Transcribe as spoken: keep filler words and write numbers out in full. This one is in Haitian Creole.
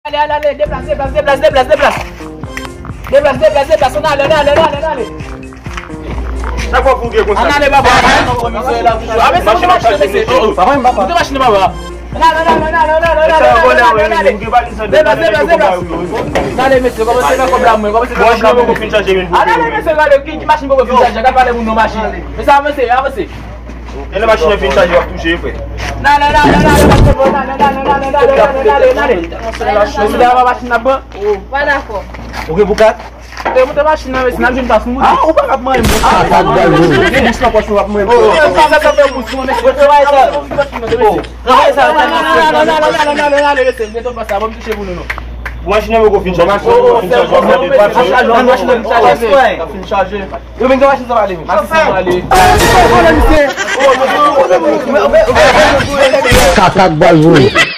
Ale, ale, ale, deplase, deplase, deplase, deplase, deplase. Deplase, deplase, deplase, ann ale, ann ale, ann ale, ann ale. Chak fwa pou gen konsa. Ann ale, papa. Komisè la toujou. A, mesye, moute machin nan, mesye. Moute machin nan, papa. Ann ale, ann ale, ann ale, ann ale, ann ale, ann ale, ann ale. Deplase, deplase, deplase. Ann ale, mesye, kòmanse nan kòb la, mwen, kòmanse nan kòb la, mwen. Ann ale, mesye, gade ki, ki machin poko fin chaje, gade pale moun nan machin. Mesye, avanse, avanse. Lè machin nan fin chaje, w ap touche, frè. Nan, nan, nan, nan, nan, nan, nan, nan, nan, nan, nan, nan, nan, nan, nan, nan, nan, nan. Mesye, dèyè machin nan pran. Pa dakò. Ou gen pou kat? Te moute machin nan, mesye, n ap jwenn plas pou moute. Ah, ou pa k ap manyen m. Ah, sa k pral jwe. Gen bous nan pòch ou ap manyen m. Oh, oh, sa, sa, sa fè bous, non, mesye. Travay sa, travay sa, travay sa. Nan, nan, nan, nan, mesye, gen tout plas la, ban m touche pou nou, non. Pou machin nan poko fin chaje. Oh, oh, fin chaje. Machin nan fin chaje. Fin chaje. Yo vin gen machin sa pale, men. Machin sa pale. Kaka k pral jwe.